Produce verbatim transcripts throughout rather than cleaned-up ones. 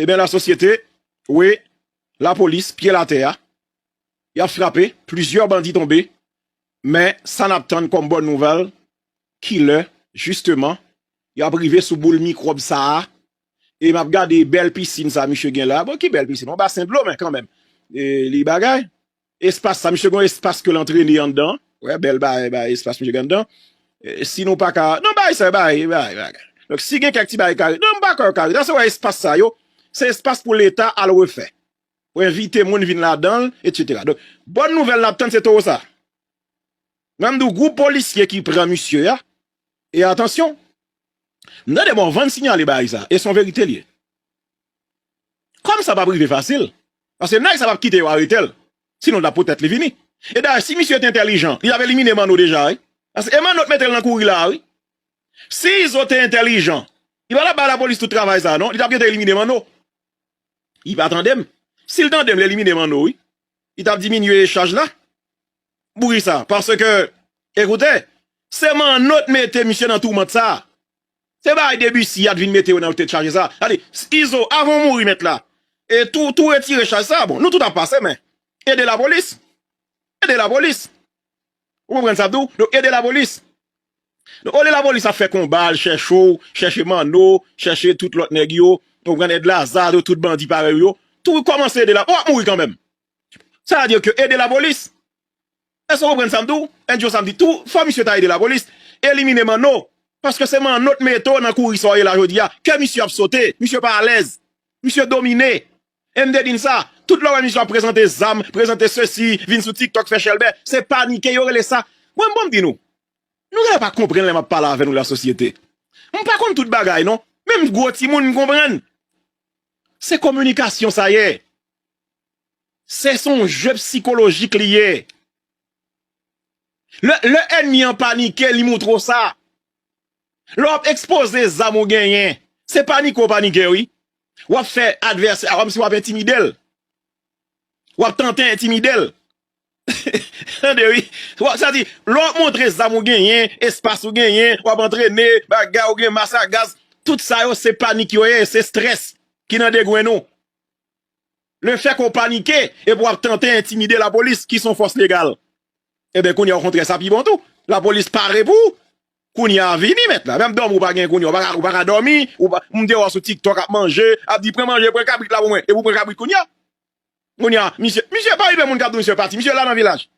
Ebyen, lasosyete, wi, lapolis, pye l atè a, y ap frape, plizyè bandi tonbe, men sa n ap tann kòm bòn nouvèl, kilè, jisteman, y ap rive sou boul mikwòb sa a, e m ap gade bèl pisin sa misye gen la. Bon, ki bèl pisin? Yon basen dlo, men kanmenm. E li bagay. Espas sa, misye gen yon espas ke l antrene anndan. Wè, bèl bagay, bagay, espas misye gen anndan. E, si nou pa ka, non, bagay sa, bagay, bagay, bagay. Donk, si gen kèk ti bagay kare, non, m pa kwè yo kare. Sa se wè espas sa yo, se espas pou Leta al refè. Pou envite moun vin ladan l, etsetera. Donk, bòn nouvèl n ap tann se towo sa. Mwen m di w, gwoup polisye ki pran misye a, e atansyon, m tande Morvan sinyale bagay sa, e se yon verite l ye. Kòm sa p ap rive fasil, paske nèg sa p ap kite yo arete l, sinon l t ap poutèt li vini. E dayè, si misye te entèlijan, li t ap elimine Manno deja, wi. Paske e Manno t mete l nan kouri la, wi. Si Izo te entèlijan, li pa t ap bay lapolis tout travay sa, non, li t ap gentan elimine Manno. Li pa tande m. Si l tande m, l elimine Manno, wi. Li t ap diminye chaj la. Poukisa? Paske, ekoute, se Manno t mete misye nan toumant sa. Se bagay Debussy a t vin mete yo nan tèt chaje sa. Gade, Izo, avan w mouri, mèt la. E tou, tou retire chaj sa. Bon, nou tout ap pase, men ede lapolis. Ede lapolis. Ou konprann sa m di w? Donk, ede lapolis. Donk, olye lapolis ap fè konba, al chèche w, chèche Manno, chèche tout lòt nèg yo, ou konprann, Èd Laza, tout bandi parèy ou yo, tou kòmanse ede la, w ap mouri kanmenm. Sa vle di ke ede lapolis. Èske w konprann sa m di w? N G O sa m di tou, fò misye ta ede lapolis. Elimine Manno. Paske se Manno t mete w nan kouri sa w ye la jodi a. Kè misye ap sote. Misye pa alèz. Misye domine. E m te di n sa. Tout lè w wè misye ap prezante zam, prezante sesi, vin sou TikTok fè chèlbè, se panike yo rele sa. Mwen, bon, m di nou. Nou genlè pa konprann lè m ap pale avè nou lasosyete. M pa konn tout bagay, non. Menm gwo timoun, m konprann. Se kominikasyon sa ye. Se, se yon je sikolojik li ye. Lè, lè ènmi an panike, li montre w sa. Lè w ap ekspoze zam ou genyen, se panike w panike, wi. W ap fè advèsè a kòmsi w ap entimide l. W ap tante entimide l. Tande, wi. W ap, sa di, lè w ap montre zam ou genyen, espas ou genyen, w ap antrene, bagay ou gen, mas a gaz, tout sa yo, se panik yo ye, se estrès ki nan degrenn ou. Lefètke w panike, epi w ap tante entimide lapolis, ki se yon fòs legal. Ebyen, kounye a, okontrè, sa pi bon tou. Lapolis pare pou ou. Kounye a, vini, mèt la. Menm dòmi, ou pa gen kounye a. Ou pa ka, ou pa ka dòmi. Ou pa, m deyò sou TikTok ap manje, ap di, "Pran manje, pran kabrit la pou mwen." Epi w pran kabrit kounye a. Kounye a, misye, misye pa rive moun k ap di misye pati. Misye la nan vilaj.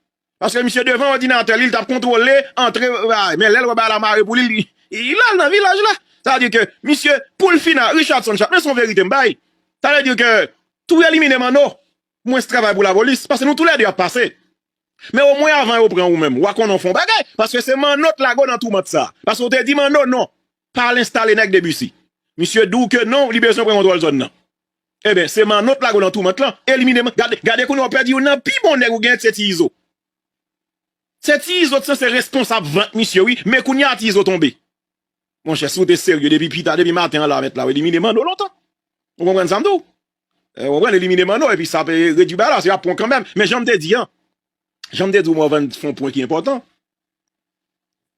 Paske misye devan òdinatè li, li t ap kontwole antre, bay, men lè l wè bagay la mare pou li, li, li la nan vilaj la. Sa vle di ke misye, pou l fini a, Richardson Chat, men se yon verite m bay. Sa vle di ke tou elimine Manno, mwens travay pou lapolis, paske nou toulède ap pase. Men omwen avan yo pran ou menm, w a konnen w fè yon bagay, paske se Manno t lage w nan toumant sa. Paske w te di Manno non, pa al enstale nèg Debussy. Misye di w ke non, li bezwen pran kontwòl zòn nan. Ebyen, se Manno t lage w nan toumant lan, elimine Manno. Gade, gade kounye a w pèdi youn nan pi bon nèg ou gen, se Ti Izo. Se Ti Izo t sanse responsab vant misye, wi, men kounye a Ti Izo tonbe. Monchè, si w te serye depi pita, depi maten an la, mèt la, w elimine Manno lontan. Ou konprann sa m di w? Eh, ou konprann, elimine Manno, epi sa pe redui bagay la, se y ap pran kanmenm. Men jan m te di an, jan m te di w, Morvan fè yon pwen ki enpòtan.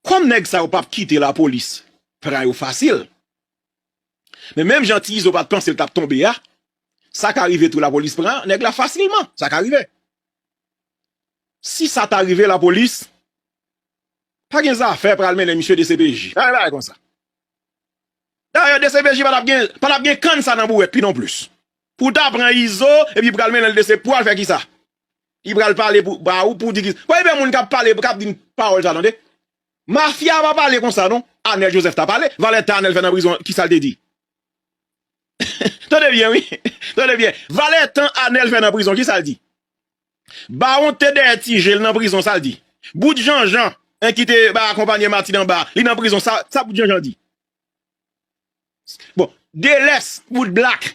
Kòm nèg sa yo p ap kite lapolis pran yo fasil, men menm jan Ti Izo pa t panse l t ap tonbe a, sa ka rive tou lapolis pran nèg la fasilman. Sa ka rive. Si sa ta rive lapolis, pa gen zafè pral mennen misye D C P J. Pa gen bagay konsa. Dayè, D C P J pa t ap gen, pa t ap gen kann sa nan bouwèt li nonplis. Pou w ta pran Izo, epi pral mennen l D C P, pou al fè kisa? Li pral pale pou, ba ou pou di ki, pa gen moun k ap pale, k ap di pawòl sa, tande. Mafya pa pale konsa, non. Anèl Joseph ta pale. Valè tan Anèl fè nan prizon, kisa l te di? Tande byen, wi. Tande byen. Valè tan Anèl fè nan prizon, kisa l di? Bawon te dèyè ti je l nan prizon, sa l di? Bout Janjan, en, ki te ba akonpanye Martine anba, li nan prizon, sa, sa Bout Janjan di? Bon, Delès, Bout Blak.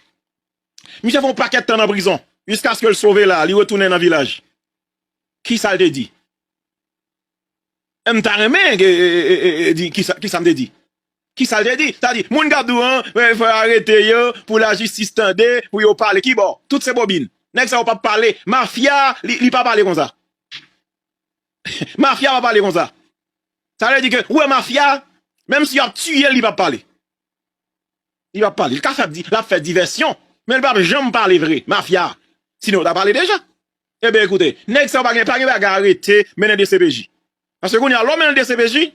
Misye fè yon pakèt tan nan prizon, jiskaske l sove la, li retounen nan vilaj. Kisa l te di? M ta renmen, e, e, e, e, e, di, kisa, kisa m te di? Kisa l te di? Sa di, moun k ap di w, an, men fò yo arete yo, pou lajistis tande, pou yo pale. Kibò? Tout se bobin. Nèg sa yo p ap pale. Mafya, li, li pa pale konsa. Mafya pa pale konsa. Sa vle di ke, ou wè mafya, menm si y ap tiye l, li p ap pale. Li p ap pale. Li ka fè di, l ap fè divèsyon. Men l p ap janm pale vre, mafya. Sinon, yo ta pale deja. Ebyen, ekoute, nèg sa yo pa gen, pa gen bagay arete, mennen D C P J. Paske kounye a, lè w mennen D C P J,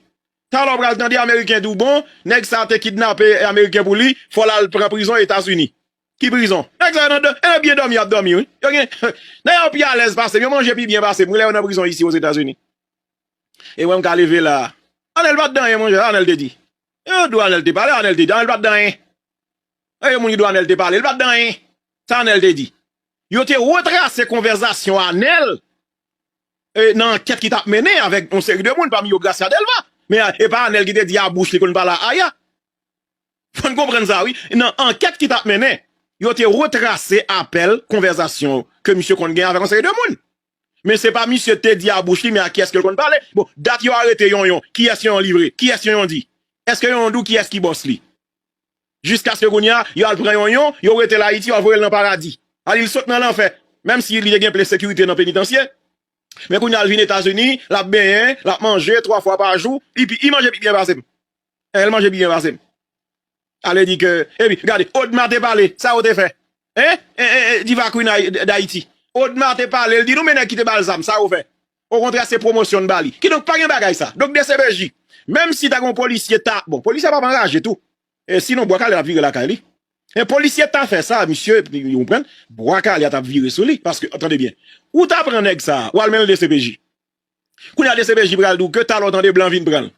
talè w pral tande Ameriken di w, bon, nèg sa te kidnape Ameriken pou li, fò l al pran prizon Etazini. Ki prizon? Nèg sa yo nan, nan byen dòmi y ap dòmi, wi. Yo gen, nèg yo pi alèz pase m, yo manje pi byen pase m, wi, lè yo nan prizon isi Ozetazini. E mwen m ka leve la. Anèl pa t dan anyen, monchè, Anèl te di. Yo di w Anèl te pale, Anèl te di, Anèl pa t dan anyen. E yo moun ki di w Anèl te pale, l pa t dan anyen. Sa Anèl te di. Yo te retrase konvèsasyon Anèl e, nan ankèt ki t ap mennen avèk yon seri de moun, pami yo Gracia Delva. Men e pa Anèl ki te di a bouch li konn pale a Aya. Fò n konprann sa, wi. Nan ankèt ki t ap mennen, yo te retrase apèl, konvèsasyon ke misye konn gen avèk yon seri de moun. Men se pa misye te di a bouch li, men a kiyès ke l konn pale. Bon, dat yo arete Yonyon, kiyès Yonyon livre? Kiyès Yonyon di? Èske Yonyon di w kiyès ki bòs li? Jiskaske kounye a, yo al pran Yonyon, yo rete l Ayiti, yo al voye l nan paradi. Sa di l sot nan lanfè, menm si li te gen plis sekirite nan penitansye. Men kounye a, l vin Etazini, l ap benyen, l ap manje twa fwa pa jou, li pi, li manje pi byen pase m. L manje pi byen pase m. Ale di ke, epi, gade, Odma te pale, sa yo te fè? Hein? E, e, e, Diva Queen Ay-, d-, Dayiti. Odma te pale, l di nou men nèg ki te ba l zam, sa yo fè? Okontrè, se pwomosyon n ba li. Kidonk, pa gen bagay sa. Donk, D C P J, menm si ta gen yon polisye ta, bon, polisye a p ap anraje tou. E sinon, Bwa Kale ap vire lakay li. E polisye ta fè sa, misye, ou konprann? Bwa Kale a t ap vire sou li. Paske, tande byen, ou ta pran nèg sa, w al mennen l D C P J. Kounye a D C P J pral di w ke talè w tande blan vin pran l.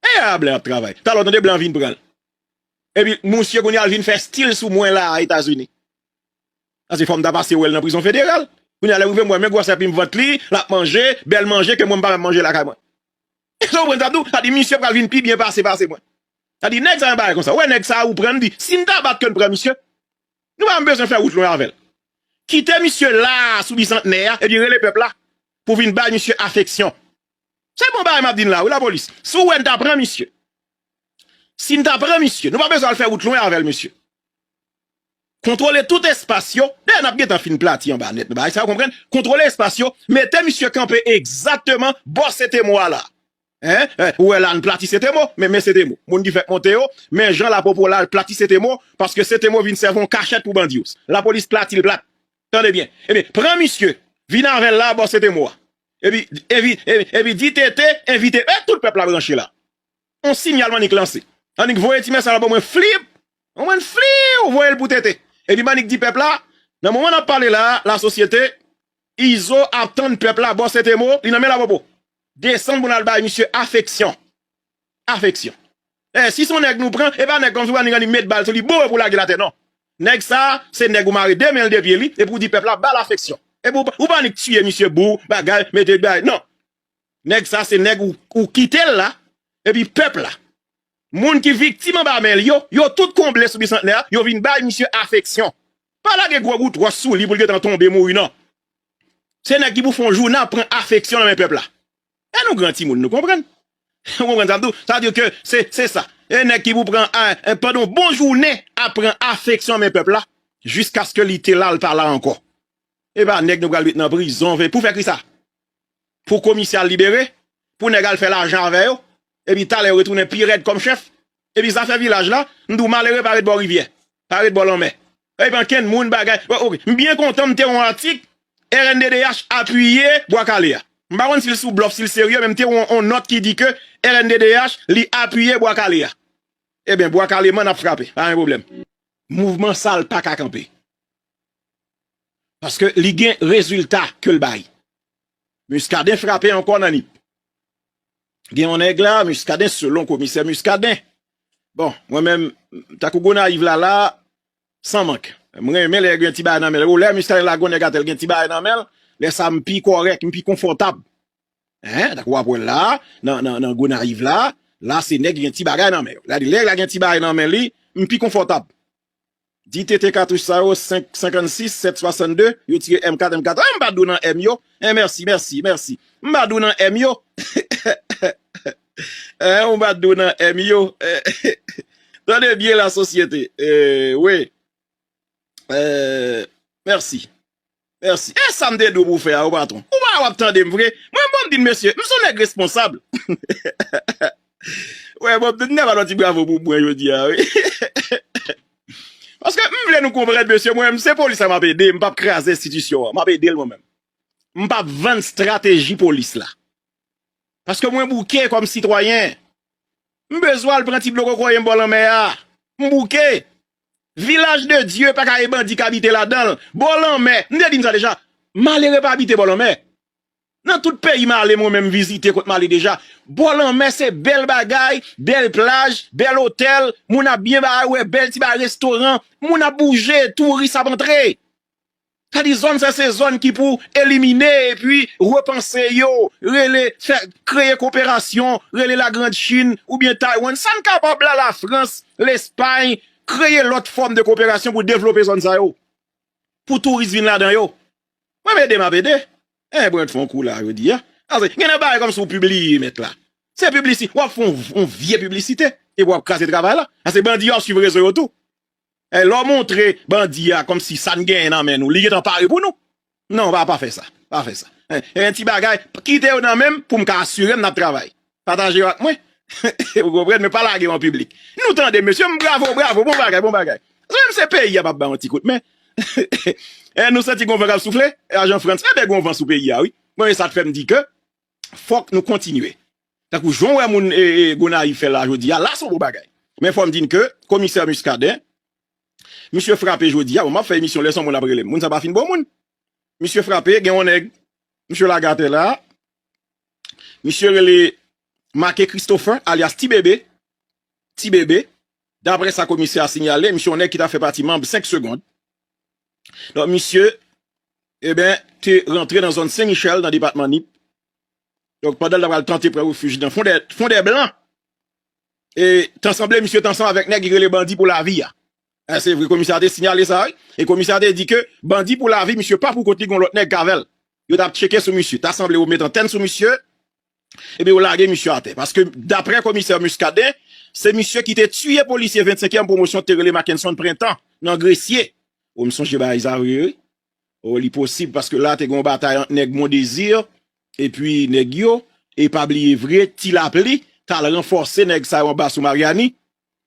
E a blan ap travay. Talè w tande blan vin pran l. Epi, misye kounye a l vin fè stil sou mwen la a Etazini. Sa se fò m ta pase wè l nan prizon federal. Kounye a lè rive m wè men gwosè plim vant li, l ap manje, bèl manje ke mwen m pa menm manje lakay mwen. Sa w konprann sa tou? Sa di misye pral vin pi byen pase pase mwen. Sa di nèg sa yon bagay konsa. Ou wè nèg sa ou pran, m di, si n ta bat ke n pran misye, nou pa menm bezwen fè wout lwen avè l. Kite misye la a sou Bisantnè a, epi rele pèp la pou vin bay misye afeksyon. Se bon bagay m ap di n la, wi, lapolis. Si w wè n ta pran misye, si n ta pran misye, nou pa bezwen al fè wout lwen avè l, mesye. Kontwole tout espas yo. Dayè, n ap gentan fin plati anba nèt nan bagay sa, w konprann? Kontwole espas yo, mete misye kanpe egzakteman bò Setemo a la. Hein? Eh, ou wè la, n plati Setemo, men, men Setemo. Moun ki fèk monte yo, men jan lapopo la, l plati Setemo, paske Setemo vin sèvi yon kachèt pou bandi yo. Lapolis plati l plat. Tande byen. Ebyen, pran misye, vin avè l la, bò Setemo a. Epi, epi, epi, epi di Tete, envite, e tout pèp la branche la. On sinyal m annik lanse. Annik voye ti mesaj la ban mwen flip. Ban mwen flip, voye l pou Tete. Epi m annik di pèp la, nan moman n ap pale la, lasosyete, Izo ap tann pèp la, bò Setemo, li nan men lapopo. Desann pou n al bay misye afeksyon. Afeksyon. E, si se yon nèg nou pran, e pa nèg kòmsi w annik, annik met bal sou li, boure pou lage l atè, non. Nèg sa, se nèg ou mare de men l de pye li, epi w di pèp la, ba l afeksyon. Epi w, ou pa annik tiye misye bou, bagay, mete bagay, non. Nèg sa se nèg ou, ou kite l la, epi pèp la. Moun ki viktim anba men l yo, yo tout konble sou Bisantnè a, yo vin bay misye afeksyon. Pa lage gwo bout wòch sou li pou l gentan tonbe mouri non. Se nèg ki pou fè yon jounen ap pran afeksyon nan men pèp la. E nou gran timoun, nou konprann? Ou konprann sa m di w? Sa vle di ke se, se sa. E nèg ki pou pran, a, e, pandan yon bon jounen ap pran afeksyon nan men pèp la, jiskaske li te la, l pa la ankò. E pa nèg nou pral met nan prizon, pou fè kisa? Pou komisè al libere, pou nèg al fè lajan avè yo, epi talè yo retounen pi rèd kòm chèf. Epi zafè vilaj la, m di w malere pa ret bò rivyè, pa ret bò lanmè. Epi ankenn moun bagay, o-, oke, m byen kontan m te wè yon atik, R N D D H apiye Bwa Kale a. M pa konn si l sou blòf, si l serye, men m te wè yon, yon nòt ki di ke R N D D H li apiye Bwa Kale a. Ebyen, Bwa Kale man ap frape, pa gen pwoblèm. Mouvman sa l pa ka kanpe. Paske li gen rezilta ke l bay. Muscadin frape ankò nan Nip. Gen yon nèg la, Muscadin, selon komisè Muscadin. Bon, mwen menm, tankou Gonayiv la, la, san mank. Mwen renmen lè gen ti bagay nan men l. Lè Muscadin lage yon nèg atè, l gen ti bagay nan men l, lè sa m pi kòrèk, m pi konfòtab. Hein, tankou w ap wè l la, nan, nan, nan Gonayiv la, la se nèg ki gen ti bagay nan men yo. Lè, lè la gen ti bagay nan men li, m pi konfòtab. Di T T katouch sa yo, senk, senkannsis, sèt, swasannde, yo tire M kat, M kat. Ah, m pa di w nan M yo. Eh, mèsi, mèsi, mèsi. M pa di w nan M yo. Eh, m pa di w nan M yo. Tande byen, lasosyete. Eh, wi. Eh, mèsi. Mèsi. E sa m te di w pou w fè a, wi, patwon? Ou pa w ap tande m vre? Mwen, bon, m di n, mesye, m se yon nèg responsab. Wè, bon, m te nèk ba yon ti bravo pou mwen jodi a, wi. M Paske m vle nou konprann, mesye, mwen menm, se polis la m ap ede, m p ap kraze enstitisyon an, m ap ede l mwen menm. M p ap vann estrateji polis la. Paske mwen bouke kòm sitwayen. M bezwen al pran ti dlo kokoye m bò lanmè a. M bouke. Vilaj de Dye pa ka gen bandi k abite ladan l. Bò lanmè, m te di n sa deja, malere pa abite bò lanmè. Nan tout peyi m ale, mwen menm vizite kot m ale deja. Bò lanmè se bèl bagay, bèl plaj, bèl otèl, moun ap byen bagay, ou wè bèl ti bagay restoran, moun ap bouje, touris ap antre. Sa di zòn sa se zòn ki pou elimine epi repanse yo, rele, fè, kreye koperasyon, rele Lagrand Chin oubyen Taiwan. Sa n kapab la, Lafrans, Lespay, kreye lòt fòm de koperasyon pou devlope zòn sa yo. Pou touris vin ladan yo. Mwen m ede, m ap ede. Eh, Brent fè yon kou la, jodi a. Ase, gen nan bagay kòmsi w pibliye, mèt la. Se piblisi-, w ap fè yon, yon vye piblisite, epi w ap kraze travay la. Ase bandi yo ap swiv rezo yo tou. Eh, lè w montre bandi a kòmsi sa n genyen nan men nou, li gentan pare pou nou. Non, pa, pa fè sa. Pa fè sa. Eh, eh, ti bagay, kite yo nan men m pou m ka asire m n ap travay. Pataje yo ak mwen. Ou konprann, men pa lage yo an piblik. Nou tande, mesye, m bravo, bravo, bon bagay, bon bagay. Menm se peyi a p ap bay yon ti kout men. Eh, nou santi gon van k ap soufle? Eh, ajan Frans, enben gon van sou peyi a, wi. Mwen, e sa k fè m di ke fòk nou kontinye. Tankou jan w wè moun, e, e, Gonayiv fè la jodi a, la se yon bon bagay. Men fò m di n ke komisè Muscadin, misye frape jodi a, bon, m ap fè emisyon lè s on moun ap rele m. Moun sa pa fin bon moun. Misye frape, gen yon nèg, misye lage atè la, misye rele Marquet Christopher, alyas Ti Bebe, Ti Bebe. Daprè sa komisè a sinyale, misye yon nèg ki ta fè pati manm senk Segonn. Donk, misye, eben, te rantre nan zòn Sen Michèl, nan depatman Nip. Donk, pandan l ta pral tante pran refij nan Fondè, Fondè Blan, e, t ansanble, misye t ansanm avèk nèg ki rele Bandi pou Lavi a. E, se vre, komisè a te sinyale sa, wi. E komisè a te di ke Bandi pou Lavi, misye pa pou kont li, gon lòt nèg k avè l. Yo t ap tcheke sou misye. Ta sanble yo met antèn sou misye, epi yo lage misye atè. Paske, daprè komisè Muscadin, se misye ki te tiye polisye vennsenkyèm pwomosyon te rele Mackenson Printan nan Gresye. O, m sonje bagay sa vre, wi. O, li posib, paske la te gen yon batay ant nèg Mondezir epi nèg yo, e pa bliye vre, Ti Lapli t al ranfòse nèg sa yo anba sou Maryani.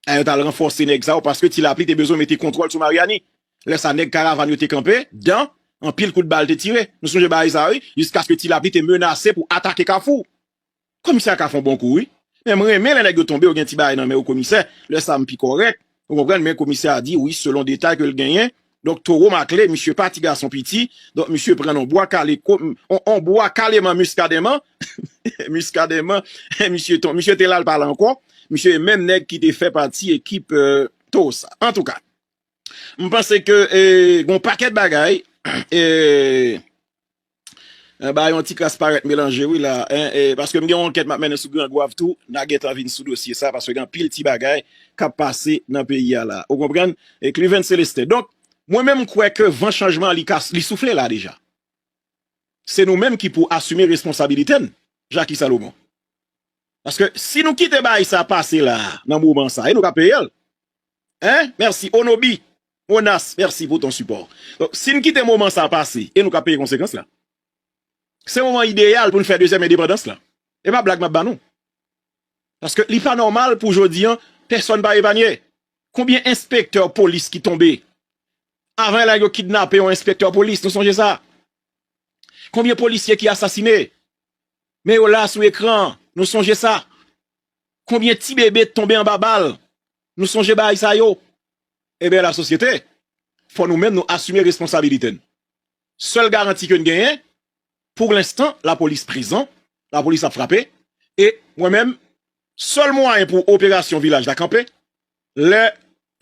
A, yo t al ranfòse nèg sa yo paske Ti Lapli te bezwen mete kontwòl sou Maryani. Lè sa, nèg karavàn yo te kanpe, dan, anpil kout bal te tire. Nou sonje bagay sa, wi, jiskaske Ti Lapli te menase pou atake Kafou. Komisè a ka fè yon bon kou, wi. Men m renmen lè nèg yo tonbe, yo gen ti bagay nan men yo, komisè. Lè sa, m pi kòrèk. Ou konprann? Men komisè a di, wi, selon detay ke l genyen. Donk, Towo Makle, misye pa ti gason piti. Donk, misye pran nan bwa kale, ko-, on, on bwa kaleman Muscadinman. Muscadinman, misye ton-, misye te la, l pa la ankò. Misye e menm nèg ki te fè pati ekip, euh, Towo sa. Antouka, m panse ke, eh, gon pakèt bagay, eh, eh, ba yon ti kras parèt melanje, wi, la, en, eh, paske m gen yon ankèt m ap mennen sou Gran Gwav tou, n a gentan vin sou dosye sa, paske gen anpil ti bagay k ap pase nan peyi a la. Ou konprann? E Cliven Celestin. Donk, mwen menm, m kwè ke van chanjman an, li ka, li soufle la deja. Se nou menm ki pou asime responsabilite n, Jacky Salomon. Paske si nou kite bagay sa pase la, nan moman sa, e nou ka peye l. Hein? Mèsi, Onobi, Onas, mèsi pou ton sipò. Donk, si n kite moman sa pase, e nou ka peye konsekans la. Se moman ideyal pou n fè dezyèm endepandans la. E pa blag m ap ba nou. Paske li pa nòmal pou jodi an, pèsonn pa epanye. Konbyen enspektè polis ki tonbe? Avan la, yo kidnape yon enspektè polis, nou sonje sa? Konbyen polisye ki asasine? Men yo la sou ekran, nou sonje sa? Konbyen ti bebe t tonbe anba bal? Nou sonje bagay sa yo? Ebyen, lasosyete, fò nou menm nou asime responsabilite n. Sèl garanti ke n genyen, pou lenstan, lapolis prezan, lapolis ap frape, e mwen menm, sèl mwayen pou operasyon vilaj la kanpe, lè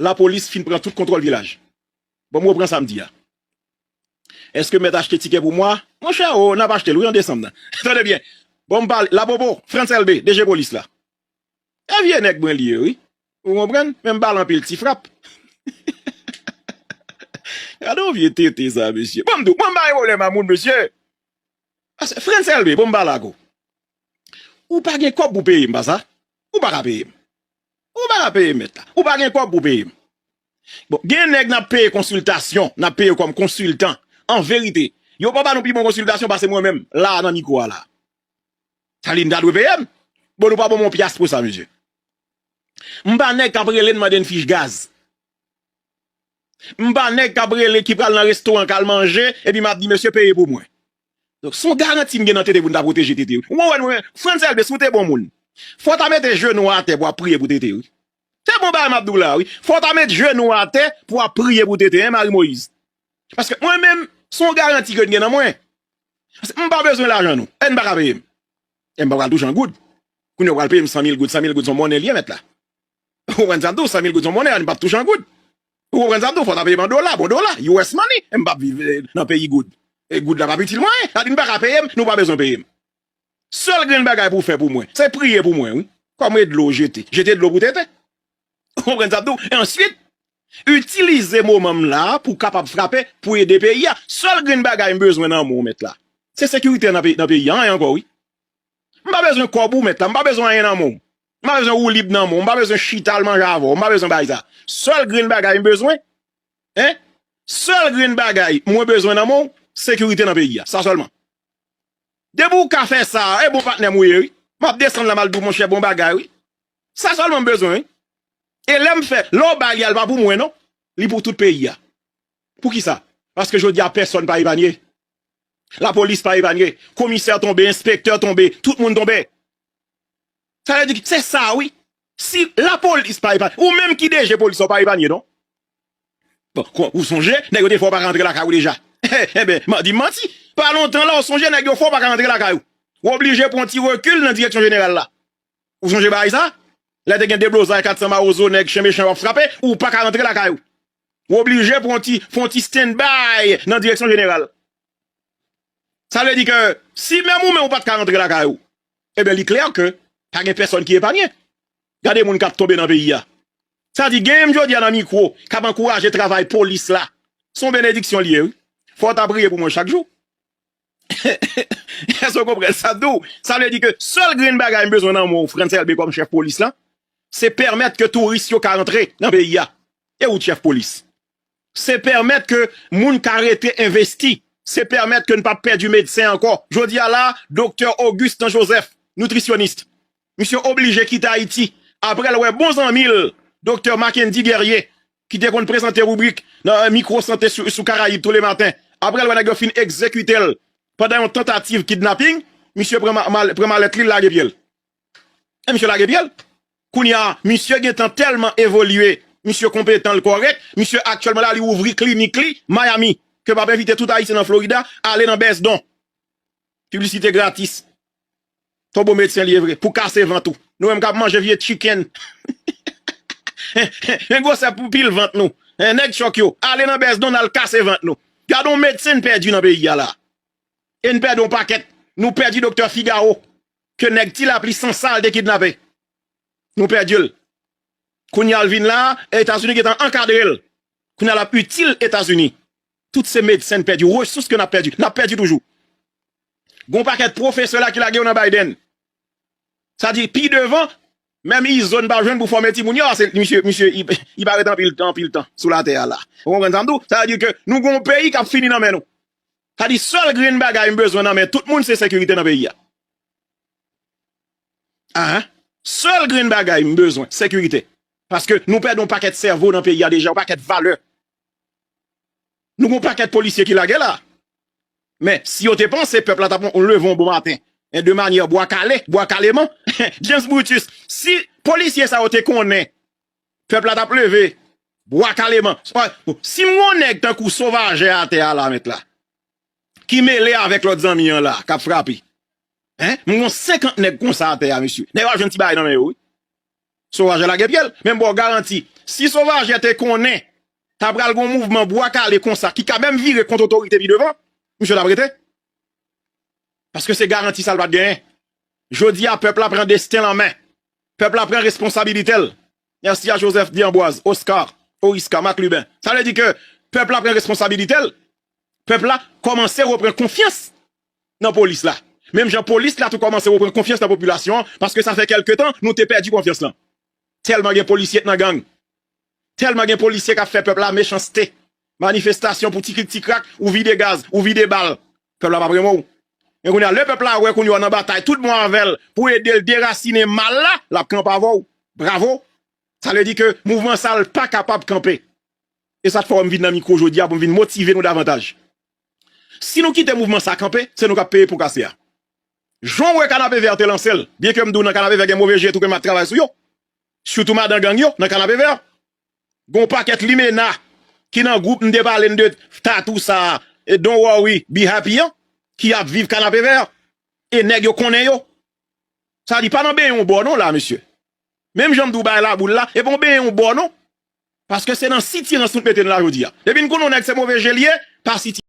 lapolis fin pran tout kontwòl vilaj. Bon, m repran sa m di a. Èske m mèt achte tikè pou mwa? Monchè, o, n ap achte l, wi, an desanm nan. Tande byen. Bon, m pale, Lapopo, Frantz Elbé, D G polis la. E vye nèg mwen li ye, wi. Ou konprann? Men m ba l anpil ti frap. Gade yon vye tete sa, mesye. Bon, m di w, mwen m pa gen pwoblèm a moun, mesye. Ase, Frantz Elbé, bon, m pale ak ou. Ou pa gen kòb pou peye m, pa sa? Ou pa ka peye m. Ou pa ka peye m, mèt la. Ou pa gen kòb pou peye m. Bon, gen nèg n ap peye konsiltasyon, n ap peye yo kòm konsiltan. An verite, yo pa ba nou pi bon konsiltasyon pase mwen menm, la, nan mikwo a la. Sa li n ta dwe peye m. Bon, nou pa ban m yon pyas pou sa, mesye. M pa nèg k ap rele n mande n fich gaz. M pa nèg k ap rele ki pral nan restoran k al manje, epi m ap di, "Mesye, peye pou mwen." Donk, se yon garanti m gen nan tete pou m ta pwoteje tete wi. Ou konprann mwen? Frantz Elbé, si w te bon moun, fò w ta mete jenou w atè pou w ap priye pou tete wi. Se bon bagay m ap di w la wi. Fò w ta met jenou w atè pou w ap priye pou tete, en, Marie Moïse. Paske mwen menm, se yon garanti ke m gen nan mwen. Paske m pa bezwen lajan nou. E n pa ka peye m. E m pa pral touche an goud. Kounye a w pral peye m san mil goud, san mil goud se yon monnen li ye, mèt la. Ou konprann sa m di w? San mil goud se yon monnen, e n p ap touche an goud. Ou konprann sa m di w? Fò w ta peye m an dola, bon dola, U S money. E m p ap viv eh, nan peyi goud. E goud la p ap itil mwen anyen. Sa di n pa ka peye m, nou pa bezwen peye m. Sèl grenn bagay pou w fè pou mwen, se priye pou mwen, wi. Kòm e dlo w jete. Jete dlo pou tete. Ou konprann sa m di w? E answit, itilize moman m la pou w kapab frape, pou ede peyi a. Sèl grenn bagay m bezwen nan men w, mèt la, se sekirite nan peyi, nan peyi a, anyen ankò, wi. M pa bezwen kòb ou, mèt la. M pa bezwen anyen nan men w. M pa bezwen woulib nan men w. M pa bezwen chita al manje avè w. M pa bezwen bagay sa. Sèl grenn bagay m bezwen, en, sèl grenn bagay mwen bezwen nan men w, sekirite nan peyi a. Sa sèlman. Depi w ka fè sa, e bon patnè m ou ye, wi. M ap desann la, m al di w, monchè, bon bagay, wi. Sa sèlman m bezwen, wi. E lè m fè, lè w ba li a, li pa pou mwen, non. Li pou tout peyi a. Poukisa? Paske jodi a, pèsonn pa epanye. Lapolis pa epanye. Komisè tonbe, enspektè tonbe, tout moun tonbe. Sa vle di, se sa, wi. Si lapolis pa epanye, ou menm ki D G polis la, w pa epanye, non. Bon, kon, ou sonje, nèg yo te fè w pa ka rantre lakay ou deja. Enben, m ap di manti. Pa lontan la, ou sonje, nèg yo fè w pa ka rantre lakay ou. Ou oblije pran ti rekil nan direksyon jeneral la. Ou sonje bagay sa? Lè te gen deblozay, kat san mawozo, nèg chen mechan yo ap frape, ou pa ka rantre lakay ou. Ou oblije pran ti, fè yon ti stand by nan direksyon jeneral. Sa vle di ke si menm ou menm ou pa t ka rantre lakay ou, ebyen li klè ke pa gen pèsonn ki epanye. Gade moun k ap tonbe nan peyi a. Sa di gen m jodi a nan mikwo k ap ankouraje travay polis la. Se yon benediksyon li ye, wi. Fò w ta priye pou mwen chak jou. Èske w konprann sa m di w? Sa vle di ke sèl grenn bagay m bezwen nan men w, Frantz Elbé, kòm chèf polis la, se pèmèt ke touris yo ka rantre nan peyi a. E ou t chèf polis. Se pèmèt ke moun ka rete envesti. Se pèmèt ke n p ap pèdi medsen ankò. Jodi a la, doktè Augustin Joseph, nitrisyonis, misye oblije kite Ayiti. Apre l wè bon zanmi l, doktè Mackendy Guerrier, ki te konn prezante ribrik nan Mikwo Sante sou, sou Karayib tou le maten. Apre l wè nèg yo fin egzekite l pandan yon tantativ kidnaping, misye pran ma-, mal-, pran malèt li, l lage pye l. E misye lage pye l. Kounye a, misye gentan tèlman evolye, misye konpetan, l kòrèk, misye aktyèlman la, li ouvri klinik li Miami, ke m ap envite tout Ayisyen nan Florida, ale nan Bezdon. Piblisite gratis. Ton bon medsen li ye vre, pou kase vant ou. Nou menm k ap manje vye chicken. Men gwosè pou pil vant nou. Nèg chòk yo, ale nan Bezdon, n al kase vant nou. Gade yon medsen n pèdi nan peyi a la. E n pèdi yon pakèt. Nou pèdi doktè Figaro, ke nèg Ti Lapli sansal te kidnape. Nou pèdi l. Kounye a l vin la, Etazini gentan ankadre l. Kounye a l ap itil Etazini. Tout se medsen n pèdi, resous ke n ap pèdi. N ap pèdi toujou. Gon pakèt pwofesè la ki lage yo nan Biden. Sa di, pi devan, menm izo n pa jwenn pou fòme timoun yo, se misye, misye, li, li pa ret anpil, anpil tan sou latè a la. Ou konprann sa m di w? Sa vle di ke nou gon peyi k ap fini nan men nou. Sa di, sèl grenn bagay m bezwen nan men tout moun, se sekirite nan peyi a. Ahan. Sèl grenn bagay m bezwen, sekirite. Paske nou pèdi yon pakèt sèvo nan peyi a deja, yon pakèt valè. Nou gon pakèt polisye ki lage la. Men, si yo te panse pèp la t ap leve yon bon maten, en, de manyè bwa kale, bwa kaleman, James Brutus, si polisye sa yo te konnen pèp la t ap leve bwa kaleman, si m gon nèg tankou Sovajè atè a la, mèt la, ki mele avèk lòt zanmi an la, k ap frape, en, m gon senkant nèg konsa atè a, mesye. Nèg yo ap jwenn ti bagay nan men yo, wi. Sovajè lage pye l. Men m ba w garanti, si Sovajè te konnen ta pral gon mouvman bwa kale konsa ki ka menm vire kont otorite pi devan, misye t ap rete. Paske se garanti sa l pa t genyen. Jodi a, pèp la pran desten l an men. Pèp la pran responsabilite l. Mèsi a Joseph D. Amboise, Oscar, Oriska, Marc Lubin. Sa vle di ke pèp la pran responsabilite l. Pèp la kòmanse reprann konfyans nan polis la. Menm jan polis la tou kòmanse reprann konfyans nan popilasyon an, paske sa fè kèlke tan nou te pèdi konfyans lan. Tèlman gen polisye k nan gang. Tèlman gen polisye k ap fè pèp la mechanste. Manifestasyon pou ti krik ti krak, ou vide gaz, ou vide bal. Pèp la p ap renmen w. Men kounye a, lè pèp la wè kounye a w nan batay tout bon avè l pou ede l derasinen mal la, l ap kanpe avè w. Bravo! Sa vle di ke mouvman sa a, l pa kapab kanpe. E sa k fè w m vin nan mikwo jodi a pou m vin motive nou davantaj. Si nou kite mouvman sa kanpe, se nou k ap peye po kase a. Jan w wè Kanapevè te lanse l, byen ke m di w nan Kanapevè gen move je tou ke m ap travay sou yo. Sitou madan gang yo nan Kanapevè. Gon pakèt limena ki nan gwoup m te pale n de tatou sa, e Don't Worry, Be Happy an, ki ap viv Kanapevè. E nèg yo konnen yo. Sa di pa nan benyen yon bò non la, mesye. Menm jan m di w bay laboul la, e pa yon benyen yon bò non. Paske se nan sitirans nou t mete n la jodi a. Depi n konnen yon nèg se move je l ye, pa siti